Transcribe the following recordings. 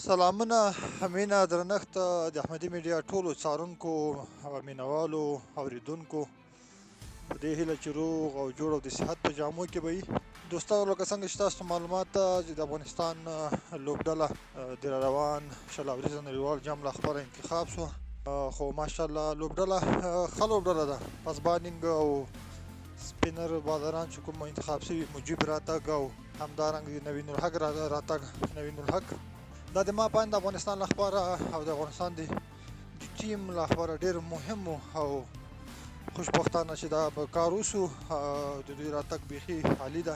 سلامونه، مینه، درنښت د احمدي میډیا ټولو څارونکو، مینوالو، اوریدونکو، په دې هیله چې روغ او جوړ او د صحت په جامو کې به وي. دوستانو، لکه څنګه چې تاسو معلومات ده چې د افغانستان لوبډله د روان 20 اوریزه نړیوال جام لپاره انتخاب شوه، خو ماشاءالله لوبډله ښه لوبډله ده. پس بالینګ او سپینر بالران چې کوم انتخاب شوي، مجیب راتګ او همدارنګه د نوین الحق راتګ، نوین الحق دا د ما په اند د افغانستان لپاره او د افغانستان د ټیم لپاره ډېر مهم او خوشبختانه چې دا په کار وسو. د دوی راتګ بیخي عالي ده.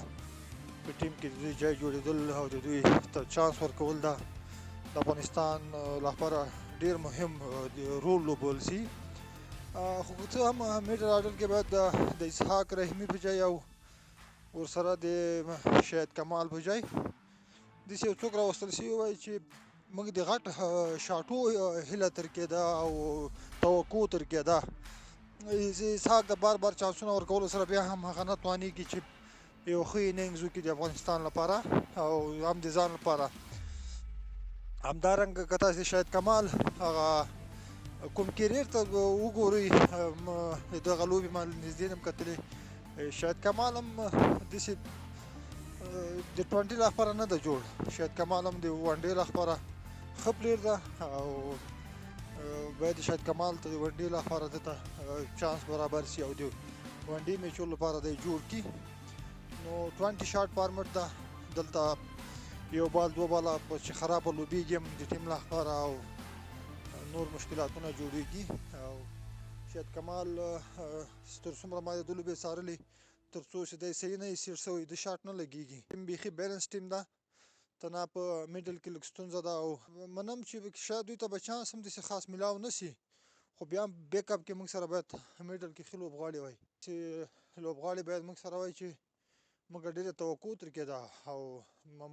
په ټیم کې د دوی ځای جوړېدل او د دوی ته چانس ورکول ده د افغانستان لپاره ډېر مهم رول لوبول سي. خو که څه هم میډل آرډر کې باید د اسحاق رحیمي په ځای او ورسره د شاهد کمال په ځای داسې یو څوک راوستل شوي وای چې موږ د غټ شاټو هیله تر کېده او توقع تر کېده. اسحاق د بار بار چانسونه ورکولو سره بیا هم هغه نه توانېږي چې یو ښه اننګز وکړي د افغانستان لپاره او هم د ځان لپاره. همدارنګه که تاسې شاهد کمال هغه کوم کیریر ته وګورئ، دغه لوبې ما نږدې نه کتلې، شاهد کمال هم داسې د ټوینټي لپاره نه ده جوړ. شاهد کمال هم د ون ډے لپاره ښه پلیر ده او باید شاهد کمال ته د ون ډے لپاره ده ته چانس برابر سي او د ون ډے میچو لپاره دی جوړ کړي. نو 20 شارټ فارمټ ده، دلته یو بال دوه باله چې خرابه لوبېږي هم د ټیم لپاره او نور مشکلاتونه جوړېږي. او شاهد کمال تر څومره ما د لوبې څارلې، تر څو چې دی صحیح نه وي سیټ شوی، د شاټ نه لګېږي. ټیم بیخي بیلنس ټیم ده، تنها په میډل کې لږ ستونزه ده او منم چې شاید دوی ته به چانس هم داسې خاص میلاو نه سي، خو بیا هم بیک اپ کې موږ سره باید میډل کې ښه لوبغاړي وای، چې لوبغاړي باید موږ سره وای چې موږ ډېره توقع ترې کېده او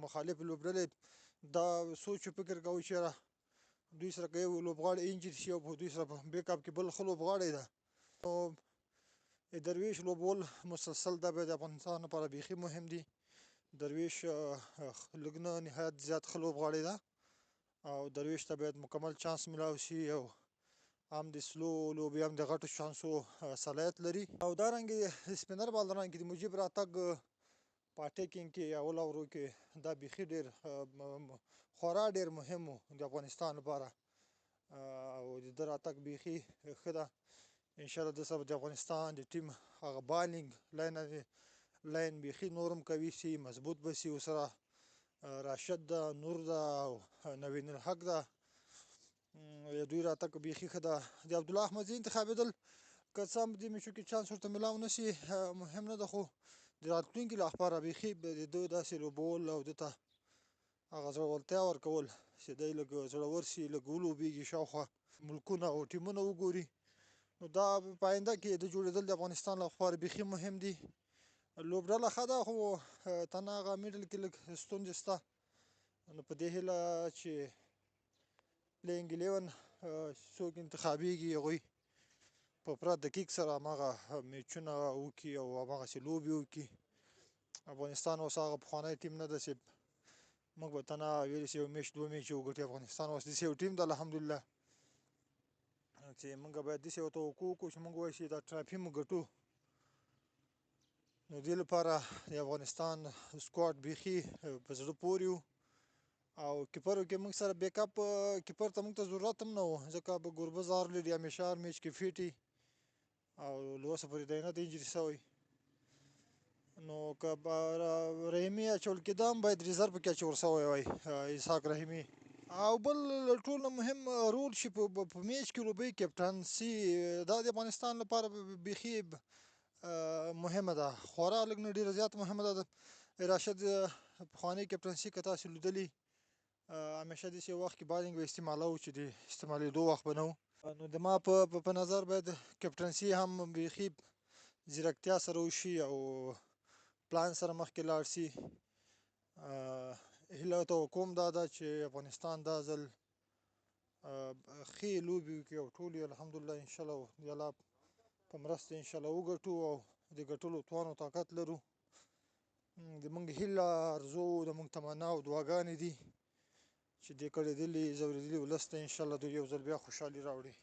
مخالف لوبډلې دا سوچ فکر کوي چې یاره دوی سره که یو لوبغاړی انجر شي او په دوی سره په بیک اپ کې بل ښه لوبغاړی ده. نو درویش لوبول مسلسل دا به د افغانستان لپاره بیخي مهم دي. درویش لږ نه نهایت زیات ښه لوبغاړی ده او درویش ته باید مکمل چانس ملاو شي او هم د سلو لوبې هم د غټو چانسو صلاحیت لري. او دارنګه سپینر بالران کې د مجیب راتګ په اټیکینګ کې اول اورو کې دا بیخي ډېر خورا ډېر مهم و د افغانستان لپاره او د ده راتګ بیخي ښه ده. انشاءالله د سره د افغانستان د ټیم هغه بالینګ لاین بیخي نورم قوي سي، مضبوط به سي. ورسره راشد ده، نور ده او نوین الحق ده، دوی راتګ بیخي ښه ده. د عبدالله احمدزي انتخابېدل که څه هم دې میچو کې چانس ورته میلاو نه سي مهم نه ده، خو د راتلونکي لپاره بیخي د ده داسې لوبول او ده ته هغه زړورتیا ورکول چې دی لږ زړور سي، لږ ولوبېږي، شاوخوا ملکونه او ټیمونه وګوري، نو دا په آینده کې د جوړېدل د افغانستان لپاره بیخي مهم دي. لوبډله ښه ده خو تنها هغه میډل کې لږ ستونزې شته، نو په دې هیله چې پلینګ 11 څوک انتخابېږي هغوی په پوره دقیق سره هماغه میچونه وکړي او هماغسې لوبې وکړي. افغانستان اوس هغه پخوانی ټیم نه ده چې موږ به تنها ویلی شي یو میچ دوه میچ وګټي. افغانستان اوس داسې یو ټیم ده الحمدلله چې موږ باید داسې یو توقع وکړو چې موږ ووایو چې دا ټرافي موږ ګټو. نو دې لپاره د افغانستان سکواډ بیخي په زړه پورې و او کیپرو کې موږ سره بیک اپ کیپر ته موږ ته ضرورت هم نه و، ځکه به ګربز آرلیډي همیشه هر میچ کې فیټي او له اوسه پورې دی نه دی انجري شوی. نو که رحیمي اچول کېده هم باید ریزرو پکې اچول شوی وای اسحاق رحیمي. او بل له ټولو نه مهم رول چې په میچ کې لوبوي کپټنسي، دا د افغانستان لپاره بیخي مهمه ده، خورا لږ نه ډېره زیاته مهمه ده. راشد پخوانۍ کپټنسي که تاسې لیدلي همیشه داسې یو وخت کې بالینګ به استعمالوو چې د استعمالېدو وخت به نه و. نو د ما په نظر باید کپټنسي هم بیخي ځیرکتیا سره وشي او پلان سره مخکې لاړ سي. هیله توقع هم دا ده چې افغانستان دا ځل ښې لوبې وکړي او ټولې الحمدلله انشاءالله د الله په مرسته انشاءالله وګټو او د ګټلو توان او طاقت لرو. د موږ هیله، ارزو، د موږ تمنا او دعاګانې دي چې دې کړېدلي ځورېدلي ولس ته انشاالله دوی یو ځل بیا خوشحالي راوړي.